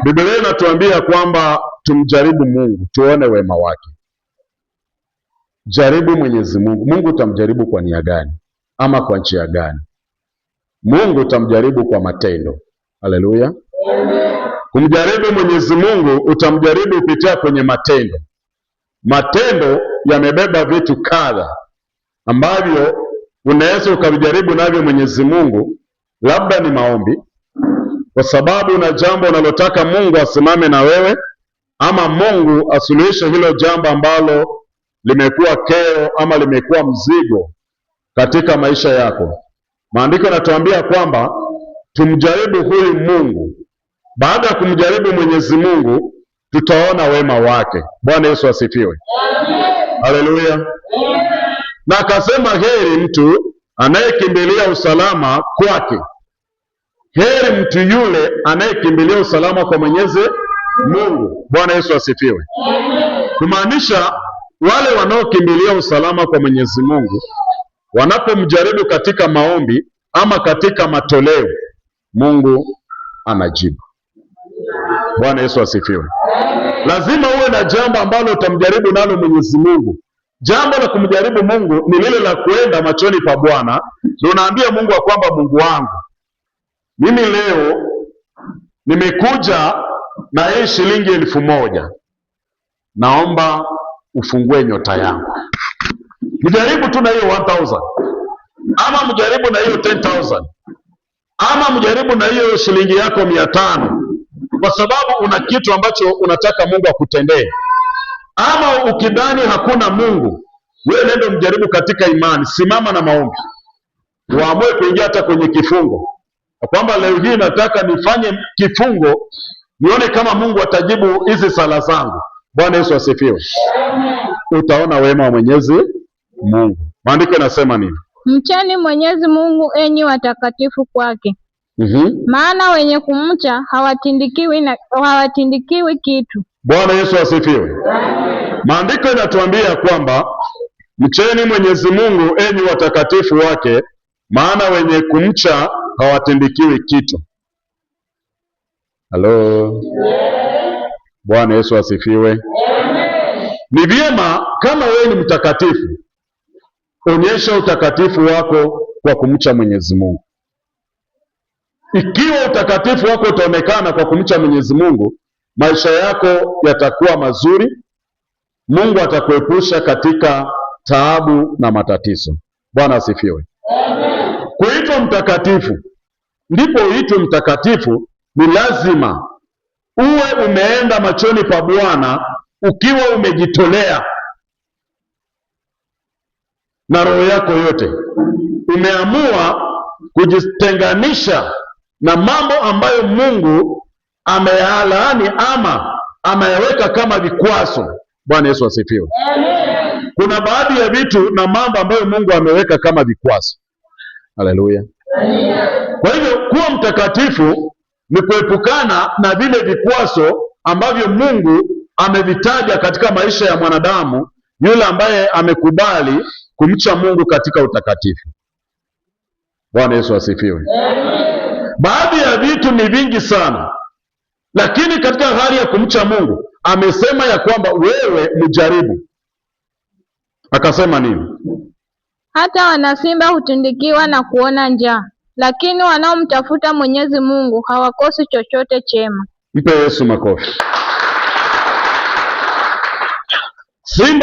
Biblia inatuambia kwamba tumjaribu Mungu tuone wema wake. Jaribu Mwenyezi Mungu. Mungu utamjaribu kwa nia gani ama kwa njia gani? Mungu utamjaribu kwa matendo. Haleluya! Kumjaribu Mwenyezi Mungu utamjaribu kupitia kwenye matendo. Matendo yamebeba vitu kadha ambavyo unaweza ukavijaribu navyo Mwenyezi Mungu, labda ni maombi, kwa sababu una jambo unalotaka Mungu asimame na wewe, ama Mungu asuluhishe hilo jambo ambalo limekuwa kero ama limekuwa mzigo katika maisha yako. Maandiko yanatuambia kwamba tumjaribu huyu Mungu. Baada ya kumjaribu Mwenyezi Mungu, tutaona wema wake. Bwana Yesu asifiwe. Haleluya. Na akasema, heri mtu anayekimbilia usalama kwake. Heri mtu yule anayekimbilia usalama kwa Mwenyezi Mungu. Bwana Yesu asifiwe. Kumaanisha wale wanaokimbilia usalama kwa Mwenyezi Mungu wanapomjaribu katika maombi ama katika matoleo, Mungu anajibu. Bwana Yesu asifiwe. Lazima uwe na jambo ambalo utamjaribu nalo Mwenyezi Mungu. Jambo la kumjaribu Mungu ni lile la kuenda machoni pa Bwana, ndio unaambia Mungu ya kwamba Mungu wangu, mimi leo nimekuja na hii shilingi 1000, naomba ufungue nyota yangu. Mjaribu tu na hiyo 1000 ama mjaribu na hiyo 10,000 ama mjaribu na hiyo shilingi yako 500, kwa sababu una kitu ambacho unataka Mungu akutendee. Ama ukidhani hakuna Mungu, wewe nenda mjaribu katika imani, simama na maombi, uamue kuingia hata kwenye kifungo, kwamba leo hii nataka nifanye kifungo, nione kama Mungu atajibu hizi sala zangu. Bwana Yesu asifiwe. Utaona wema wa Mwenyezi Mungu. Maandiko yanasema nini? Mcheni Mwenyezi Mungu enyi watakatifu kwake, maana wenye kumcha hawatindikiwi kitu. Bwana Yesu asifiwe. Maandiko yanatuambia kwamba mcheni Mwenyezi Mungu enyi watakatifu wake, maana wenye kumcha hawatindikiwi kitu. Halo. Bwana Yesu asifiwe. Ni vyema kama wewe ni mtakatifu, onyesha utakatifu wako kwa kumcha Mwenyezi Mungu. Ikiwa utakatifu wako utaonekana kwa kumcha Mwenyezi Mungu, maisha yako yatakuwa mazuri. Mungu atakuepusha katika taabu na matatizo. Bwana asifiwe. Kuitwa mtakatifu, ndipo uitwe mtakatifu, ni lazima uwe umeenda machoni pa Bwana ukiwa umejitolea na roho yako yote, umeamua kujitenganisha na mambo ambayo Mungu ameyalaani ama ameyaweka kama vikwazo. Bwana Yesu asifiwe. Kuna baadhi ya vitu na mambo ambayo Mungu ameweka kama vikwazo. Haleluya. Kwa hivyo kuwa mtakatifu ni kuepukana na vile vikwazo ambavyo Mungu amevitaja katika maisha ya mwanadamu yule ambaye amekubali kumcha Mungu katika utakatifu. Bwana Yesu asifiwe. Baadhi ya vitu ni vingi sana, lakini katika hali ya kumcha Mungu amesema ya kwamba wewe mjaribu. Akasema nini? Hata wanasimba hutindikiwa na kuona njaa, lakini wanaomtafuta Mwenyezi Mungu hawakosi chochote chema. Mpe Yesu makofi. Simba